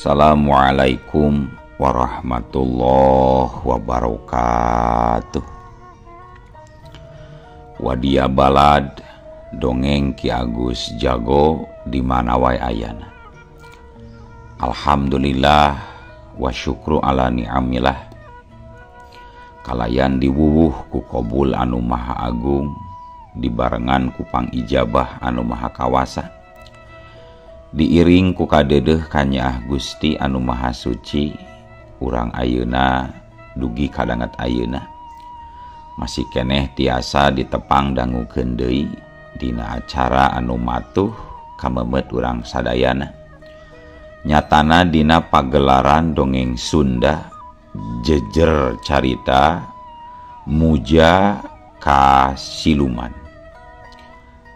Assalamualaikum warahmatullahi wabarakatuh. Wadia balad dongeng Ki Agus Jago di mana wae ayana. Alhamdulillah wa syukru ala ni'amillah. Kalayan diwuwuh ku kobul anu maha agung, dibarengan ku pangijabah anu maha kawasa. Diiring ku kadedeh kanyaah Gusti anu maha suci, urang ayeuna dugi kadanget ayeuna masih keneh tiasa ditepang dangukeun deui dina acara anu matuh kamemet urang sadayana. Nyatana dina pagelaran dongeng Sunda jejer carita Muja ka Siluman.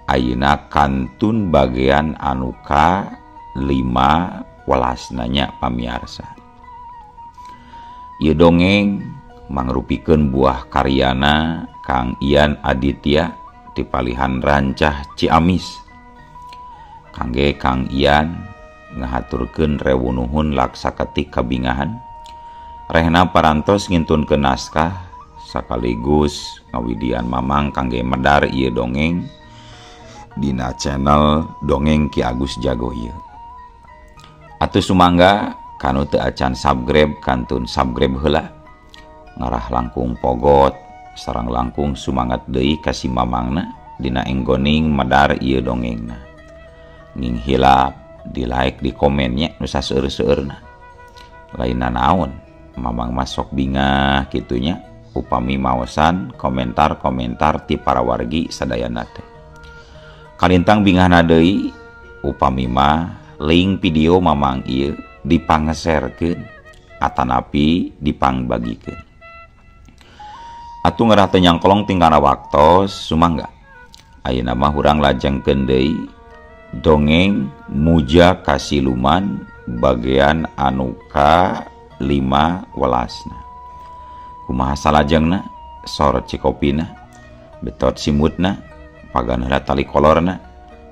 Ayeuna kantun bagian anu ka 5 welasnanya pamiarsa. Ieu dongeng mangrupikeun buah karyana Kang Ian Aditya ti palihan Rancah Ciamis. Kangge Kang Ian ngahaturkeun rewu nuhun laksa ketik kabingahan. Rehna parantos ngintunkeun naskah sakaligus ngawidian mamang kangge medar ieu dongeng dina channel Dongeng Ki Agus Jago ieu. Atuh sumangga kanu teu acan subscribe kantun subscribe heula. Ngarah langkung pogot sareng langkung sumangat deui ka si mamangna dina enggoning medar ieu dongengna. Ning hilap di like di komennya nu saseur-seueurna. Lainna naon mamang masok bingah kitunya upami maosan komentar-komentar ti para wargi sadayana teh. Kalintang bingahna deui upami mah link video mamang ieu dipangeserkeun atanapi dipangbagikeun. Atuh ngerah teu nyangkolong tingkana waktos sumangga. Ayeuna mah urang lajengkeun deui dongeng Muja ka Siluman bagian anu ka 5 welasna. Kumaha salajengna sorot cikopina betot simutna pagan heula tali kolorna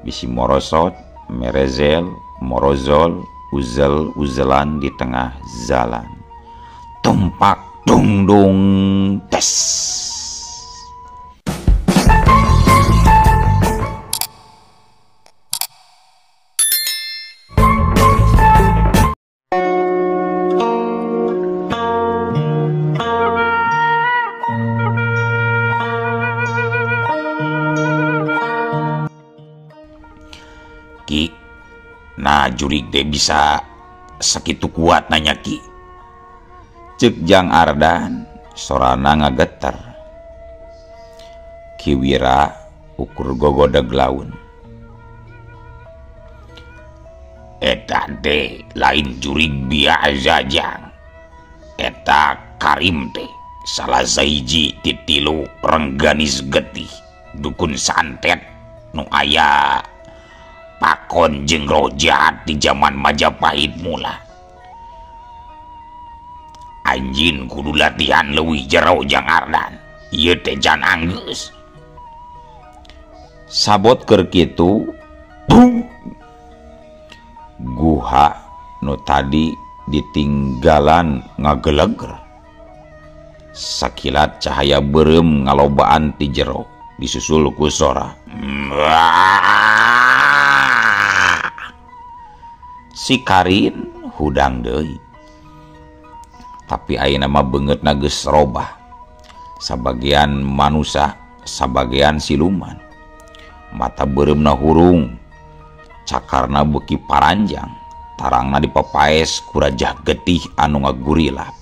bisi morosot merezel morozol uzel uzelan di tengah jalan. Tumpak dung dung tes. Ki, nah jurig deh bisa segitu kuat nanya Ki. Cek Jang Ardan sorana ngageter. Ki Wira ukur gogodeg laun. Eta teh lain jurig biasa Jang. Eta Karim teh salah sahiji ti tilu rengganis getih dukun santet nu aya pakon jeung roh jahat di zaman Majapahit mula. Anjin kudu latihan leuwih jero Jang Ardan. Ieu teh can anggeus. Sabot keur kitu, guha nu tadi ditinggalan ngageleger. Sakilat cahaya beureum ngalobaan ti jero disusul ku sora. Si Karin hudang deui. Tapi ayeuna mah beungeutna geus robah. Sabagian manusa, sabagian siluman. Mata beureumna hurung, cakarna beuki paranjang, tarangna dipapaes ku rajah getih anu ngagurilap.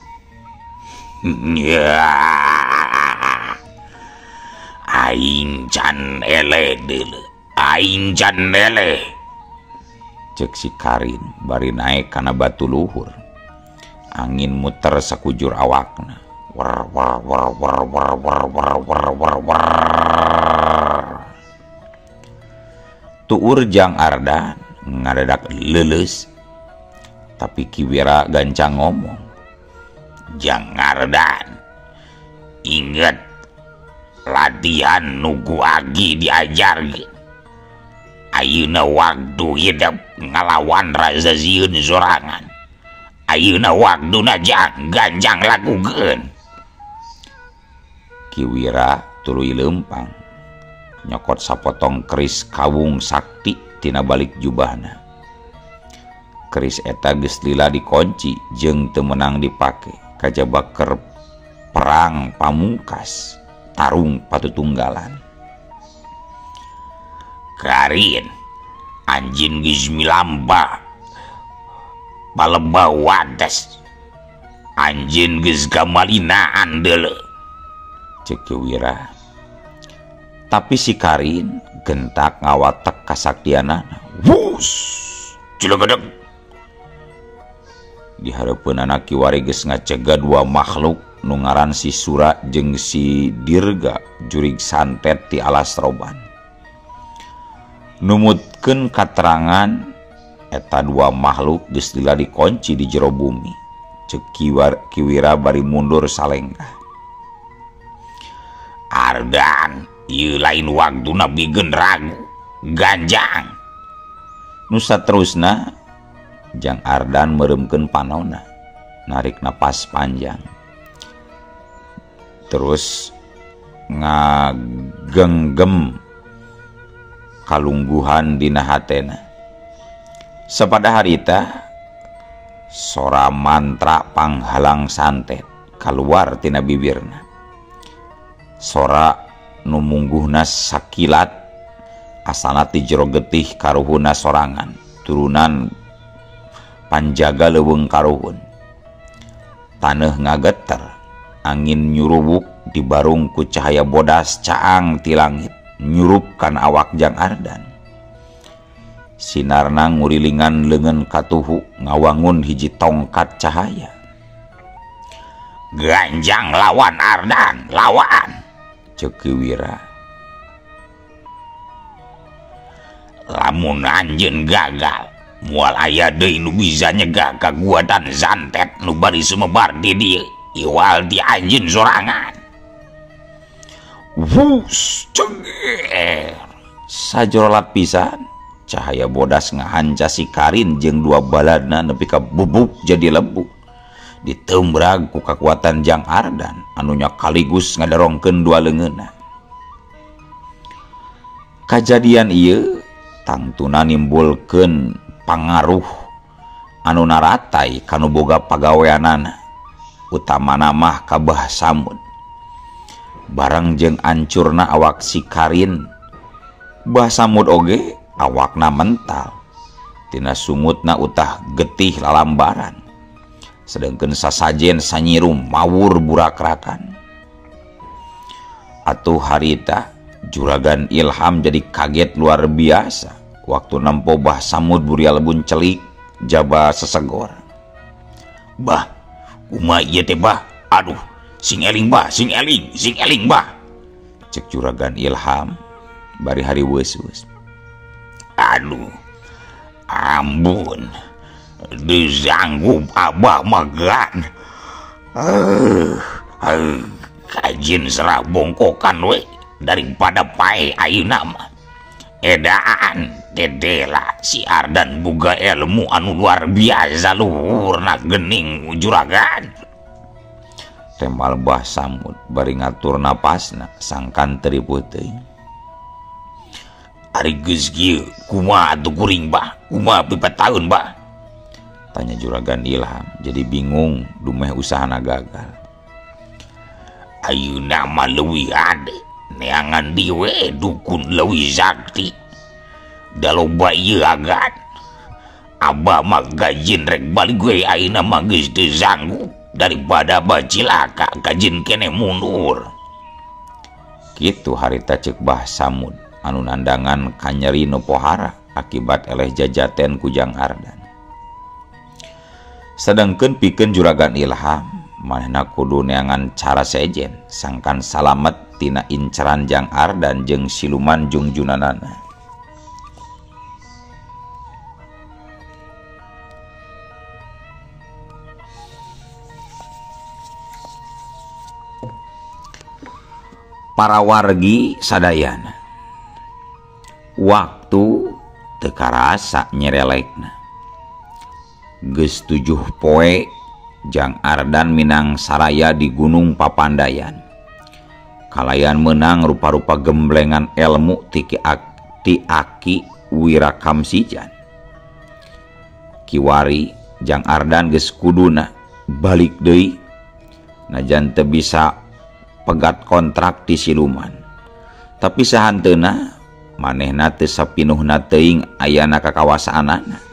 Aing can eleh deuleu, aing can eleh. Cek si Karin bari naek kana batu luhur. Angin muter sakujur awakna. Wer wer wer wer wer wer wer wer wer wer. Tuur Jang Ardan ngadadak leuleus. Tapi Ki Wira gancang ngomong. Jang Ardan, inget latihan nugu agi diajarkeun. Ayeuna waktu hidup ngalawan raja zieun sorangan. Ayeuna waktuna jang ganjang lakukeun. Ki Wira tuluy leumpang nyokot sapotong keris kawung sakti tina balik jubahna. Keris eta geus lila dikunci jeung teu meunang dipake kajaba keur perang pamungkas tarung patutunggalan. Karin anjin geus milamba palebah wadas anjin geus kamalinaan deuleu cek Ki Wira. Tapi si Karin gentak ngawatek kasaktianana. Wus cilegedeg. Di hareupeun anak kiwari geus ngacega dua makhluk nu ngaran si Sura jeung si Dirga jurig santet ti alas roban. Numutkeun katerangan eta dua makhluk geus lila dikunci di jero bumi. Cek Ki Wira bari mundur salengkah. Ardan ieu lain waktuna bigeun ragu ganjang. Nu saterusna Jang Ardan meremkeun panona, narik napas panjang. Terus ngagenggem kalungguhan dina hatena. Sapada harita sora mantra panghalang santet kaluar tina bibirna. Sora nu mungguhna sakilat asana ti jero getih karuhuna sorangan turunan panjaga leuweung karuhun. Taneuh ngageter, angin nyurubuk dibarung ku cahaya bodas caang ti langit nyurupkan awak Jang Ardan. Sinarna ngurilingan leungeun katuhu ngawangun hiji tongkat cahaya. Ganjang lawan Ardan, lawan cek Ki Wira. Lamun anjeun gagal moal aya deui nu bisa nyegah kakuatan santet nu bari sumebar di dieu iwal di anjeun sorangan. Wus ceger sajorolat pisan cahaya bodas ngahanca si Karin jeung dua baladna nepi ka bubuk jadi lebu. Ditembrag ku kakuatan Jang Ardan anunya kaligus ngadarongkeun dua leungeunna. Kajadian ieu tangtuna nimbulkeun pangaruh anu naratai kanu boga pagaweanana, utamana mah ka Bah Samud. Barang jeung ancurna awak si Karin, Bah Samud oge awakna mental tina sungutna utah getih lalambaran, sedangkeun sasajen sanyirum mawur burakrakan. Atuh harita Juragan Ilham jadi kaget luar biasa waktu nempo Bah Samud burial buncelik jaba sesegor. Bah, kumaha ieu teh bah? Aduh, sing eling bah, sing eling, sing eling bah. Cek Juragan Ilham bari hari weus-weus. Aduh, ampun, disanggup abah magan. Kajin serah bongkokan we daripada pae ayeuna mah. Edaan dedela si Ardan boga ilmu anu luar biasa luhurna gening juragan. Temal Bah Samud bari ngatur napasna sangkan teu dipeuteung. Ari geus kieu kumaha atuh kuring bah? Kumaha pipataeun bah? Tanya Juragan Ilham jadi bingung dumeh usahana gagal. Ayeuna mah leuwih hade neangan diwe dukun leuwih sakti. Da loba ieu agan. Abah mah gajin rek balik we ayeuna mah geus teu sanggup daripada bacilaka gajin kene mundur. Kitu harita ceuk Bah Samud anu nandangan kanyeri nu pohara akibat eleh jajaten ku Jang Ardan. Sedangkeun pikeun Juragan Ilham manehna kudu neangan cara sejen sangkan salamet tina inceran Jang Ardan jeung siluman jungjunanana. Para wargi sadayana waktu teu karasa nyerelekna. Geus 7 poe Jang Ardan minang saraya di Gunung Papandayan. Kalayan menang rupa-rupa gemblengan ilmu ti aki Wirakamsijan. Kiwari Jang Ardan geus kuduna balik deui najan teu bisa pegat kontrak ti siluman. Tapi sahanteuna manehna teu sapinuhna teuing ayana kakawasaanana.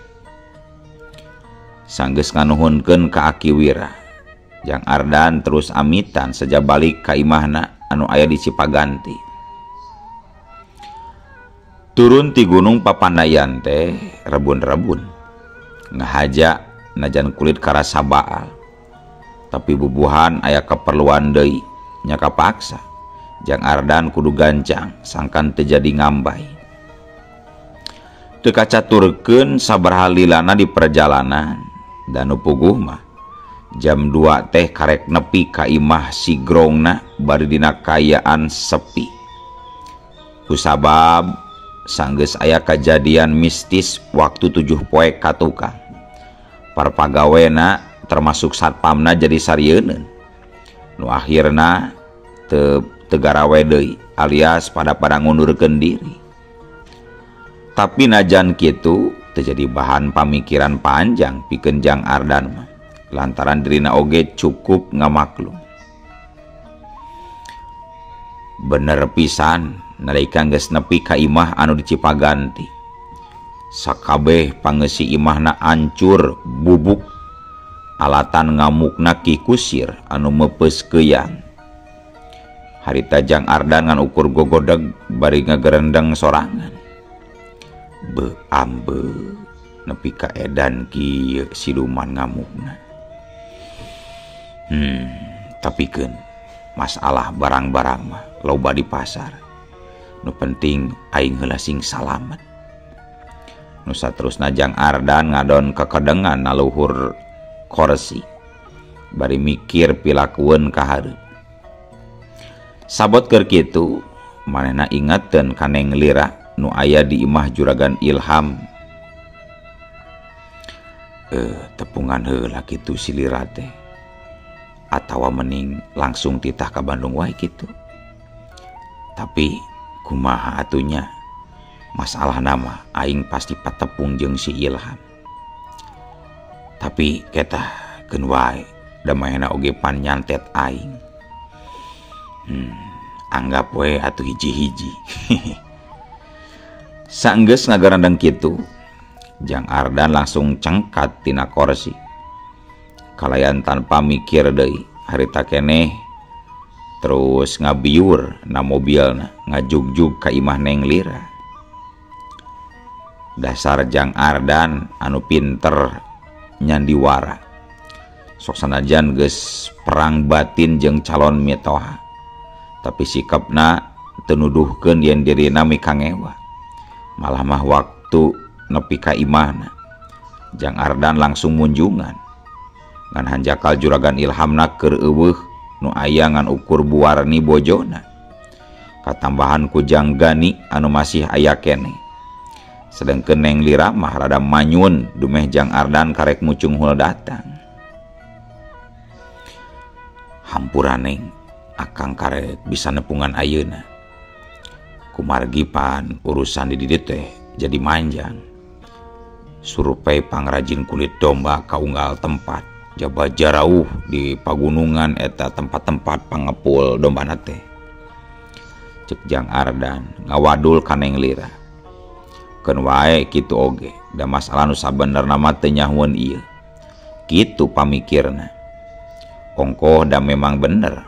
Sanggeus nganuhunkeun ka Aki Wira, Jang Ardan terus amitan saja balik ka imahna anu aya di Cipaganti. Turun ti Gunung Papandayan teh rebun-rebun ngahaja najan kulit karasa baal. Tapi bubuhan aya keperluan deui nya kapaksa Jang Ardan kudu gancang sangkan teu jadi ngambay. Teu kacaturkeun sabaraha lilana di perjalanan dan nu puguh mah jam 2 teh karek nepi ka imah si grongna bari dina kayaan sepi. Kusabab sanggeus aya kajadian mistis waktu 7 poe ka tukang. Para pagawena termasuk satpamna jadi sarieuneun. Nu akhirna teu garawe deui alias pada-pada ngundurkeun diri. Tapi najan kitu teu jadi bahan pamikiran panjang pikeun Jang Ardan mah. Lantaran dirina oge cukup ngamaklum. Bener pisan nalika geus nepi ka imah anu di Cipaganti. Sakabeh pangeusi imahna ancur bubuk. Alatan ngamukna Ki Kusir anu meupeus keuyang. Harita Jang Ardan ngan ukur gogodeg bari ngagerendeng sorangan. Be ambe nepi ka edan kieu siluman ngamukna. Tapi keun masalah barang-barang mah loba di pasar. Nu penting aing heula sing salamet. Nu saterusna Jang Ardan ngadon kekedengan na luhur korsi bari mikir pilakueun ka hareup. Sabot keur kitu manehna ingeteun ka Neng Lira nu aya di imah Juragan Ilham. Tepungan heula kitu si Lira teh. Atawa mening langsung titah ka Bandung wae kitu. Tapi kumaha atunya masalah nama aing pasti patepung jeung si Ilham. Tapi ketah keun wae da manehna oge pan nyantet aing. Anggap we atuh hiji-hiji. Sanggeus ngagarandeng kitu, Jang Ardan langsung cengkat tina korsi. Kalayan tanpa mikir deui, harita keneh terus ngabiur na mobilna, ngajugjug ka imah Neng Lira. Dasar Jang Ardan anu pinter nyandiwara. Sok sanajan geus perang batin jeung calon mitoha, tapi sikapna teu nuduhkeun yen dirina mikangewa. Malah mah waktu nepi ka imahna, Jang Ardan langsung munjungan. Ngan hanjakal Juragan Ilhamna keur eueuh nu aya ngan ukur buwarni bojona. Katambahan ku Jang Gani anu masih aya keneh. Sedengkeun Neng Lira mah rada manyun dumeh Jang Ardan karek mucunghul datang. Hampura Neng, akang karek bisa nepungan ayeuna. Kumargi pan urusan di dieu teh jadi manjang. Surupei pangrajin kulit domba kaunggal tempat jaba jarauh di pagunungan eta tempat-tempat pangepul dombana teh. Cek Jang Ardan ngawadul ka Neng Lira. Keun wae kitu oge, da masalah nu sabenerna mah teu nyahueun ieu. Kitu pamikirna. Ongkoh da memang bener.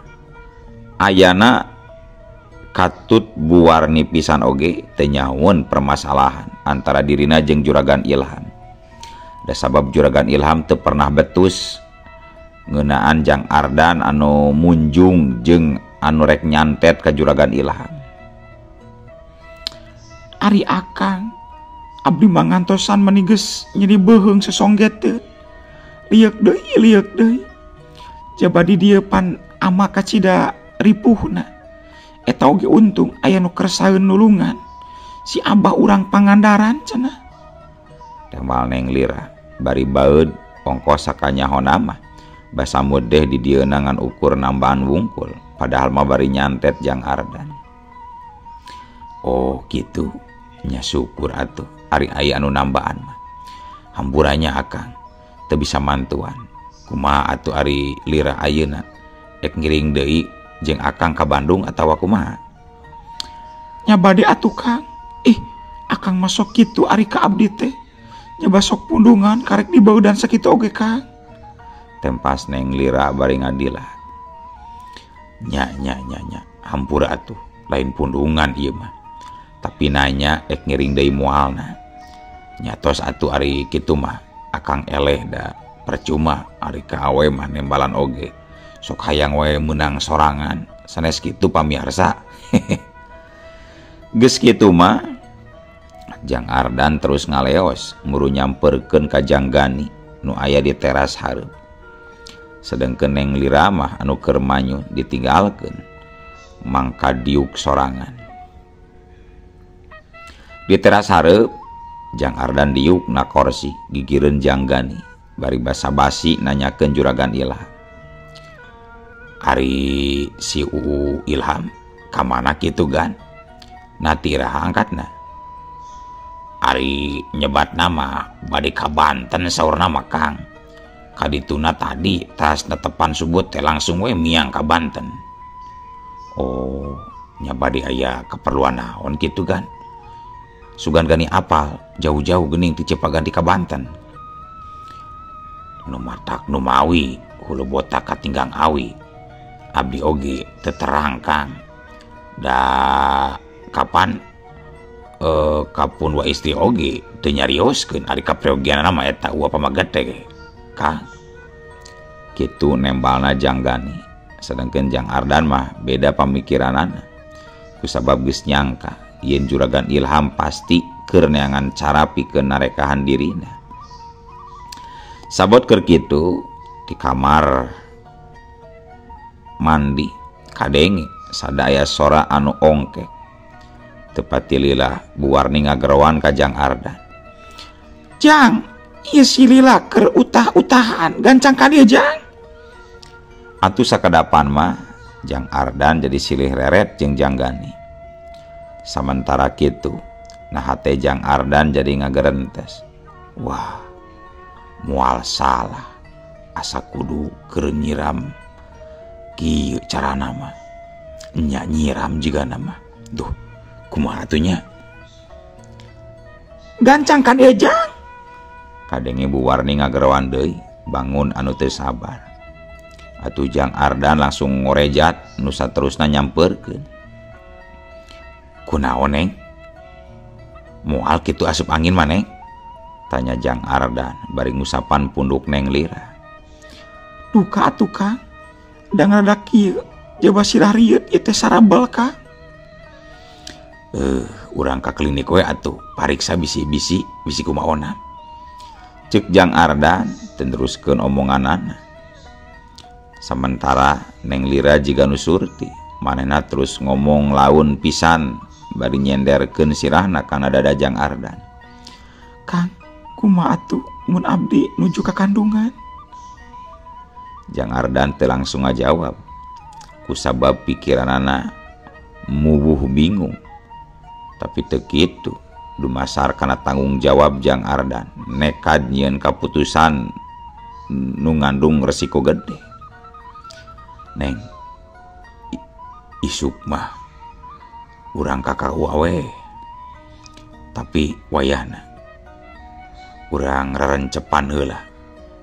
Ayana katut buwarni pisan oge teu nyahueun permasalahan antara dirina jeung Juragan Ilham. Da sabab Juragan Ilham teu pernah betus ngeunaan Jang Ardan anu munjung jeung anu rek nyantet ka Juragan Ilham. Ari akang abdi mangantosan meni geus nyeri beuheung sesonggeteun. Lieuk deui lieuk deui. Jaba di dieu pan ama kacida ripuhna. Eta oge untung aya nu kersaeun nulungan. Si abah urang Pangandaran cenah. Damal Neng Lira bari baeud Ongkos sakanyahona mah basamud deh di dieuna ngan ukur nambaan wungkul padahal mah bari nyantet Jang Ardan. Oh gitu nya, syukur atuh ari aya anu nambaan mah. Hamburannya akang teu bisa mantuan. Kumaha atuh ari Lira ayeuna ek ngiring deui jeung akang ka Bandung atawa kumaha? Nya bade atuh Kang. Ih, akang masuk kitu ari ka abdi teh. Nya basok pundungan karek dibaudan sakitu oge Kang. Tempas Neng Lira bari ngadilah. Nya nya nya nya, hampura atuh, lain pundungan ieu mah. Tapi nanya ek ngiring deui moalna. Nya tos atuh ari kitu mah akang eleh da percuma ari ka awe mah nembalan oge. Sok hayang wae meunang sorangan, sanes kitu pamiarsa. Geus kitu mah Jang Ardan terus ngaleos muru nyamperkeun ka Jang Gani nu aya di teras hareup. Sedengkeun Neng Lira mah anu keur manyun ditinggalkeun mangka diuk sorangan. Di teras hareup Jang Ardan diuk na korsi gigireun Jang Gani bari basa-basi nanyakeun Juragan Ilham. Ari si Uu Ilham ka mana kitu Gan? Nati iraha angkatna? Ari nyebat nama bade ka Banten saurna mah Kang. Kadituna tadi tas netepan subut teh langsung we miang ka Banten. Oh, nya bade aya keperluan naon kitu Gan? Sugan Gani apal jauh-jauh geuning ti Cipaganti ka Banten. Nu matak nu mawi hulu botak katinggang awi. Abdi oge teu terang Kang. Da kapan kapun wa istri oge teu nyarioskeun ari kapreogianana mah eta uwa pamaget teh Kang. Kitu nembalna Jang Gani. Sedangkeun Jang Ardan mah beda pamikiranana. Kusabab geus nyangka yen Juragan Ilham pasti keur neangan cara pikeun narekahan dirina. Sabot keur kitu di kamar mandi kadenge sadaya sora anu ongkek. Tepati lila Bu Warni ngageroan ka Jang Ardan. Jang, ieu si Lila keur utah-utahan, gancang ka dieu Jang. Atuh sakadapan mah Jang Ardan jadi silih reret jeung Jang Gani. Samentara kitu, nah hate Jang Ardan jadi ngagerentes. Wah, moal salah. Asa kudu keur nyiram kieu carana mah. Nya nyiram jigana mah. Duh, kumaha atuh nya? Gancang ka dieu Jang. Kadenge Bu Warni ngageroan deui, bangun anu teu sabar. Atuh Jang Ardan langsung ngorejat nu saterusna nyamperkeun. Kunaon Neng? Moal kitu asup angin mah Neng? Tanya Jang Ardan bari ngusapan punduk Neng Lira. Duka atuh Kang, da ngaradak kieu jaba sirah rieut ieu teh sarabel Kang. Urang ka klinik we atuh, pariksa bisi-bisi bisi kumaona. Ceuk Jang Ardan teu neruskeun omonganana. Sementara Neng Lira jiga nu surti, manehna terus ngomong laun pisan bari nyenderkeun sirahna kana dada Jang Ardan. Kang, kumaha atuh mun abdi nuju ka kandungan? Jang Ardan teu langsung ngajawab. Kusabab pikiranana mubuh bingung. Tapi teu kitu, dumasar kana tanggung jawab Jang Ardan, nekad nyieun kaputusan nu ngandung resiko gede. Neng, isuk mah urang ka KUA we. Tapi wayahna urang rerencepan heula.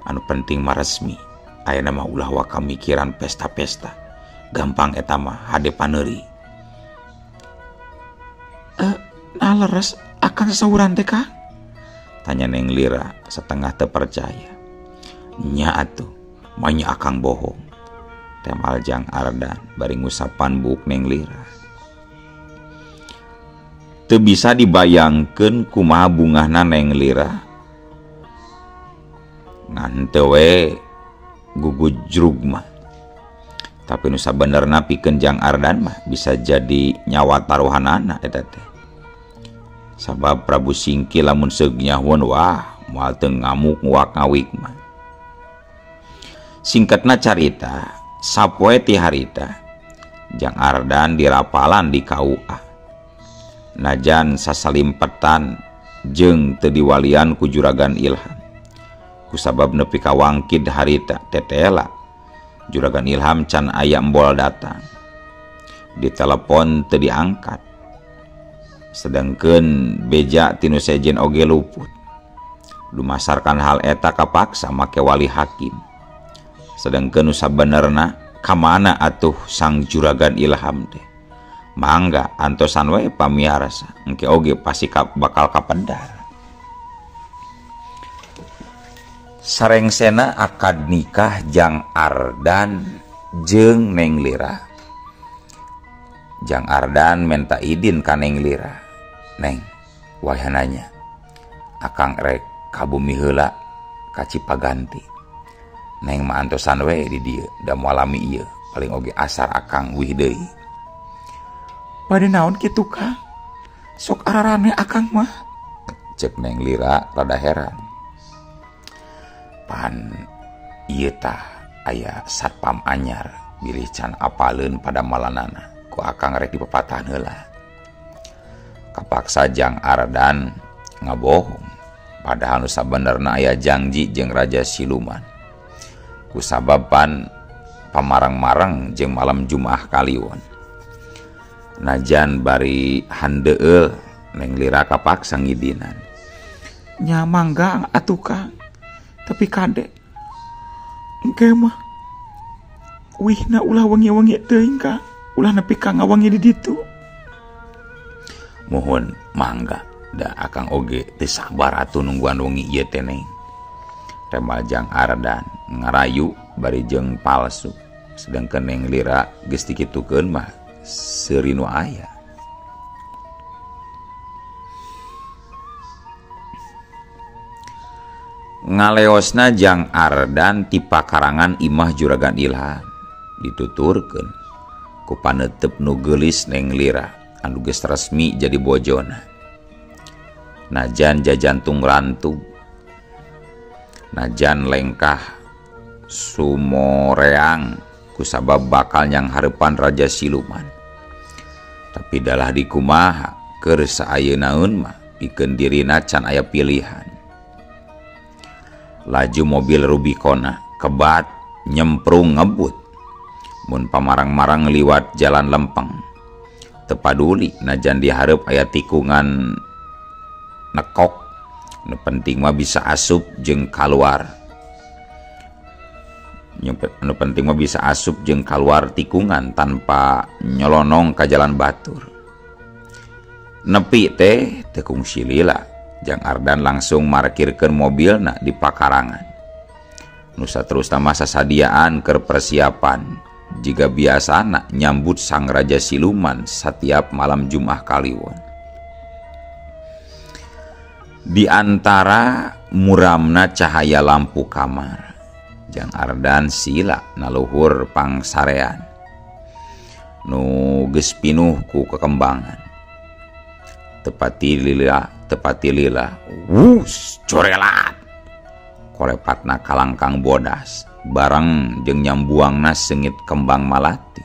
Anu penting mah resmi. Ayeuna mah ulah waka mikiran pesta-pesta. Gampang eta mah hade paneuri. Nah leres akan sesauran teh Kang? Tanya Neng Lira setengah terpercaya. Nya atuh, manya akang bohong. Temal Jang Ardan bari ngusapan buuk Neng Lira. Teu bisa dibayangkeun kumaha bungahna Neng Lira. Ngan teu we gugujrug mah. Tapi nu sabenerna pikeun Jang Ardan mah bisa jadi nyawa taruhanana eta teh. Sabab Prabu Singkil lamun seug nyahueun wah moal teu ngamuk nguak ngawik mah. Singkatna carita, sapoe ti harita Jang Ardan dirapalan di KUA. Najan sasalimpetan jeung teu diwalian ku Juragan Ilham. Kusabab nepi ka wangkid harita tetela Juragan Ilham can aya embol datang. Ditelepon teu diangkat. Sedangkeun beja tinu sejen oge luput. Dumasarkan hal eta kapaksa make wali hakim. Sedangkeun nu sabenerna kamana atuh sang Juragan Ilham teh? Mangga antosan we pamiarsa, engke oge pasti bakal kapedar. Sarengsena akad nikah Jang Ardan jeung Neng Lira. Jang Ardan minta idin ka Neng Lira. Neng, wayananya akang rek ka bumi heula ka Cipaganti. Neng mah antosan we di dieu da moal lami ieu, paling oge asar akang wih deui. Bade naon kitu Kang? Sok ararane akang mah. Cek Neng Lira rada heran. Pan ieu tah aya satpam anyar bilih can apaleun pada malanana ku akang rek dipapatahan heula. Kapaksa Jang Ardan ngabohong padahal nu sabenerna aya janji jeung Raja Siluman. Kusababan pamarang-marang jeung malam Jumaah Kaliwon. Najan bari handeueul Neng Lira kapaksa ngidinan. Nya mangga atuh Kang, tapi kade engke mah wihna ulah wengi-wengi teuing Kang, ulah nepi ka ngawengi di ditu. Mohon mangga da akang oge teu sabar atuh nungguan wengi ieu teh Neng. Rema Jang Ardan ngarayu bari jeung palsu, sedangkan Neng Lira geus dikitukeun mah seuri nu aya. Ngaleosna Jang Ardan ti pakarangan imah Juragan Ilham dituturkeun ku panetep nu geulis Neng Lira anu geus resmi jadi bojona. Najan jajantung rantug, najan lengkah sumoreang kusabab bakal nyang hareupan Raja Siluman. Tapi dalah dikumaha keur saayeunaeun mah pikeun dirina can aya pilihan. Laju mobil Rubicona kebat nyemprung ngebut mun pamarang-marang liwat jalan lempeng. Teu paduli najan dihareup aya tikungan nekok, nu penting mah bisa asup jeung kaluar. Nu penting mah bisa asup jeung kaluar tikungan tanpa nyolonong ka jalan batur. Nepi teh teu kungsi lila, Jang Ardan langsung markirkeun mobilna di pakarangan. Nu saterusna mah sasadiaan keur persiapan jiga biasana nyambut sang Raja Siluman setiap malam Jumaah Kaliwon. Di antara muramna cahaya lampu kamar, Jang Ardan sila naluhur pangsarean nu geus pinuh ku kekembangan. Tepati lila, wus corelat kolepatna kalangkang bodas bareng jeung nyambuangna seungit kembang malati.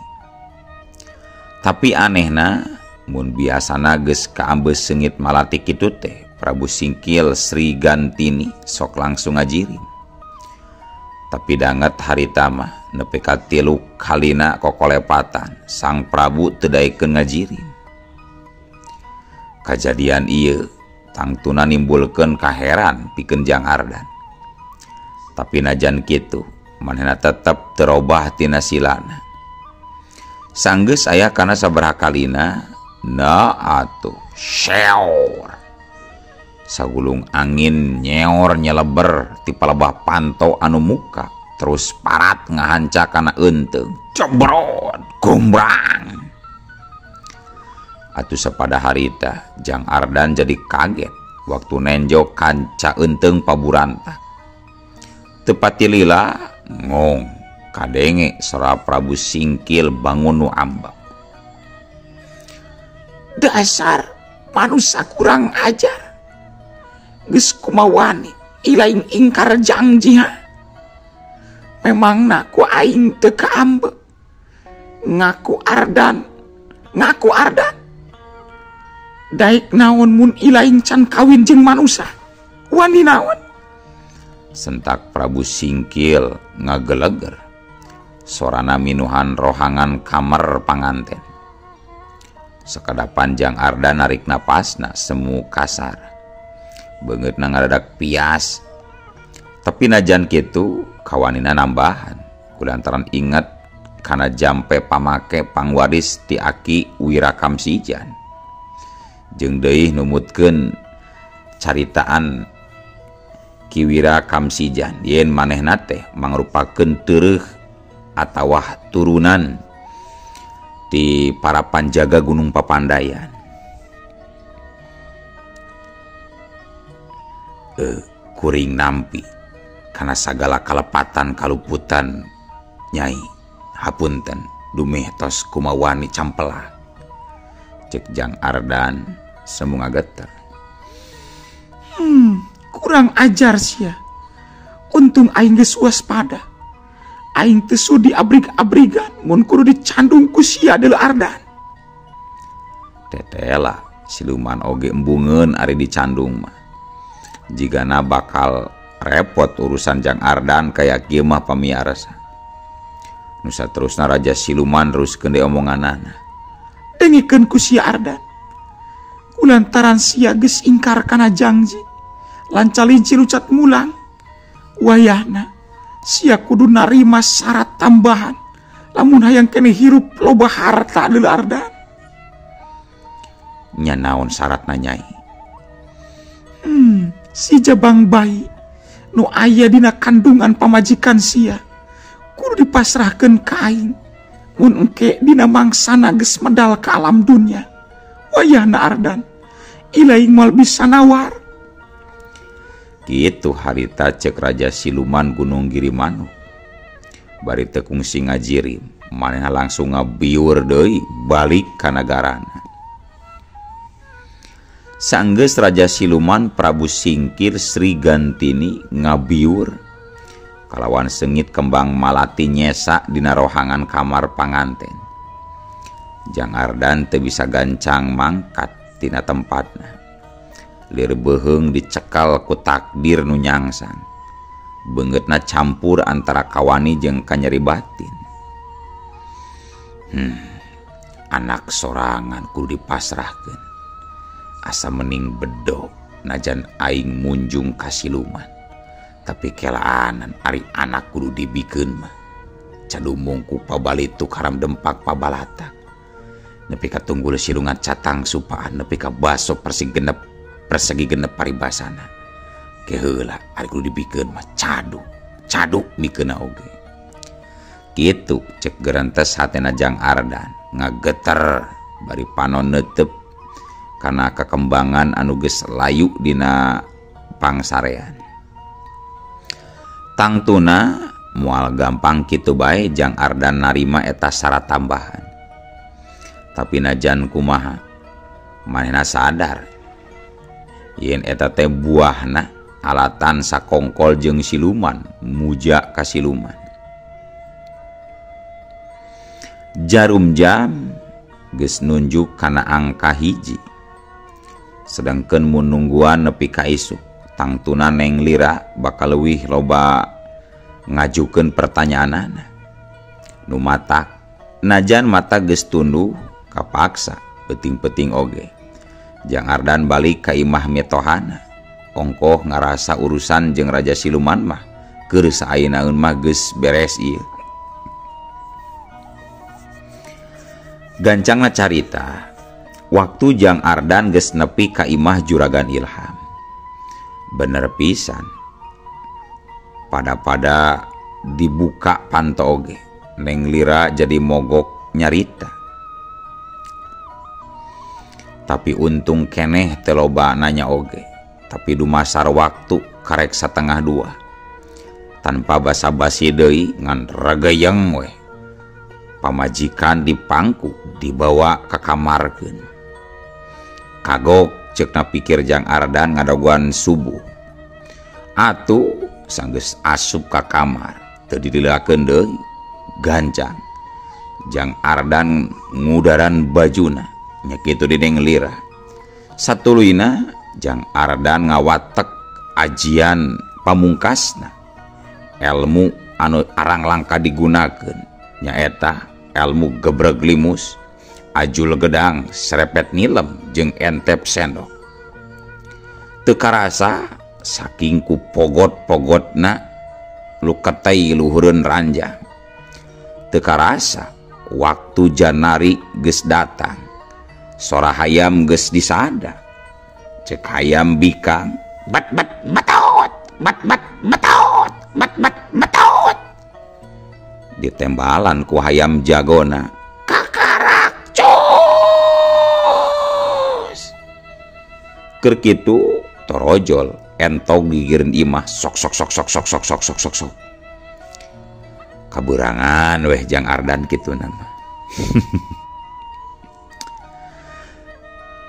Tapi anehna mun biasana geus kaambeus seungit malati kitu teh Prabu Singkil Sri Gantini sok langsung ngajirin. Tapi danget harita mah nepi ka 3 kalina kokolepatan sang Prabu teu daekeun ngajirin. Kajadian ieu tangtuna nimbulkeun kaheran pikeun Jang Ardan. Tapi najan kitu manehna tetep terobah tina silana. Sanggeus aya kana sabaraha kalina na atuh seor. Sagulung angin nyeor nyeleber ti palebah panto anu muka terus parat ngahanca kana eunteung. Cebrot gombrang. Atuh sapada harita Jang Ardan jadi kaget waktu nenjo kanca eunteung paburantak. Tepati lila ngong kadenge sora Prabu Singkil bangun nu ambak. Dasar manusia kurang ajar. Geus kumawani ilaing ingkar janji ha. Memangna ku aing teu kaambe. Ngaku Ardan, ngaku Ardan. Daek naon mun ilaing can kawin jeung manusa. Wani naon? Sentak Prabu Singkil ngageleger. Sorana minuhan rohangan kamar panganten. Sekadap panjang Ardan narik napasna semu kasar. Beungeutna ngadadak pias. Tapi najan kitu kawanina nambahan. Kulantaran inget kana jampe pamake pangwaris ti aki Wirakamsijan. Jeung deui numutkeun caritaan Ki Wirakamsijan yen manehna teh mangrupakeun teureeh atawa turunan ti para panjaga Gunung Papandayan. Kuring nampi kana sagala kalepatan kaluputan Nyai, hapunten dumeh tos kumawani campela. Cek Jang Ardan semu ngageter. Kurang ajar sia. Untung aing geus waspada. Aing teu sudi abrig-abrigan mun kudu dicandung ku sia deuleu Ardan. Tetela siluman oge embungeun ari dicandung mah. Jigana bakal repot urusan Jang Ardan kaya kieu mah pamiarsa. Nu saterusna Raja Siluman teruskeun deui omonganana. Dengikeun ku sia Ardan. Kulantaran sia geus ingkar kana janji, lancalinci lucat mulang. Wayahna sia kudu narima syarat tambahan lamun hayang keneh hirup loba harta deuleu Ardan. Nya naon syaratna Nyai? Si jabang bayi nu aya dina kandungan pamajikan sia kudu dipasrahkeun ka aing mun engke dina mangsana geus medal ka alam dunya. Wayahna Ardan ilaing moal bisa nawar. Kitu harita cek Raja Siluman Gunung Girimanuk. Bari teu kungsi ngajirim, manehna langsung ngabiur deui balik ka nagarana. Sanggeus Raja Siluman Prabu Singkir Sri Gantini ngabiur kalawan sengit kembang malati nyesa dina rohangan kamar panganten. Jang Ardan teu bisa gancang mangkat tina tempatna. Lir beuheung dicekal ku takdir nu nyangsang. Beungeutna campur antara kawani jeung kanyeri batin. Anak sorangan kudu dipasrahkeun. Asa mening bedo najan aing munjung ka siluman. Tapi kelaanan ari anak kudu dibikeun mah. Cadumung ku pabalituk haram dempak pabalatak. Nepi ka tunggul silungan catang supaan nepi ka baso persegi genep paribasana. Keheula ari kudu dibikeun mah caduk, caduk mikeunna oge. Kitu cek gerentes hatena Jang Ardan ngageter bari panon neuteup kana kakembangan anu geus layu dina pangsarean. Tangtuna moal gampang kitu bae Jang Ardan narima eta syarat tambahan. Tapi najan kumaha manehna sadar yen eta teh buahna alatan sakongkol jeung siluman muja ka siluman. Jarum jam geus nunjuk kana angka 1. Sedangkeun mun nungguan nepi ka isuk tangtuna Neng Lira bakal leuwih loba ngajukeun pertanyaanana. Nu matak najan mata geus tunduh kapaksa peuting-peuting oge. Jang Ardan balik ka imah mitohana. Ongkoh ngarasa urusan jeung Raja Siluman mah keur saayeunaeun mah geus beres ieu. Gancangna carita, waktu Jang Ardan geus nepi ka imah Juragan Ilham. Bener pisan. Pada-pada dibuka panto oge, Neng Lira jadi mogok nyarita. Tapi untung keneh teu loba nanya oge. Tapi dumasar waktu karek 1:30. Tanpa basa-basi deui ngan regeyeng weh. Pamajikan dipangku dibawa ka kamarkeun. Kagok ceukna pikir Jang Ardan ngadaguan subuh. Atuh sanggeus asup ka kamar. Teu dililakeun deui gancang. Jang Ardan ngudaran bajuna nya kitu di Neng Lira. Satuluyna Jang Ardan ngawatek ajian pamungkasna. Elmu anu arang langka digunakeun nyaeta elmu gebreg limus, ajul gedang, serepet nilem jeung entep sendok. Teu karasa saking ku pogot-pogotna luketei luhureun ranjang. Teu karasa waktu janari geus datang. Sora hayam geus disada. Cek hayam bikang, bat bat betot, bat bat betot, bat bat betot. Ditembalan ku hayam jagona, kakarak cus. Keur kitu torojol entog gigireun imah sok sok sok sok sok sok sok sok sok sok. Kaburangan weh Jang Ardan kitu nama.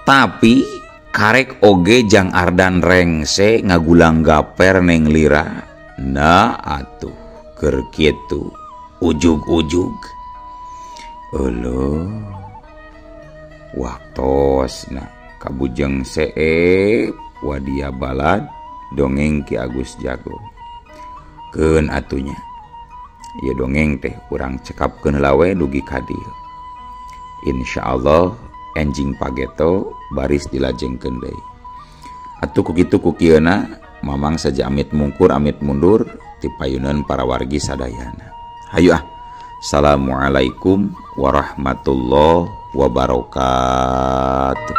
Tapi karek oge Jang Ardan rengse ngagulang gaper Neng Lira. Nah atuh keur kitu ujug-ujug. Euleuh. Waktosna kabujeng seep wadia balad dongeng Ki Agus Jago. Keun atunya. Ieu dongeng teh urang cekapkeun heula we dugi ka dieu. Insyaallah enjing pageto baris dilajengkeun deui. Atuh ku kitu ku kieuna Mamang saja amit mungkur amit mundur ti payunan para wargi sadayana. Hayu ah. Assalamualaikum warahmatullahi wabarakatuh.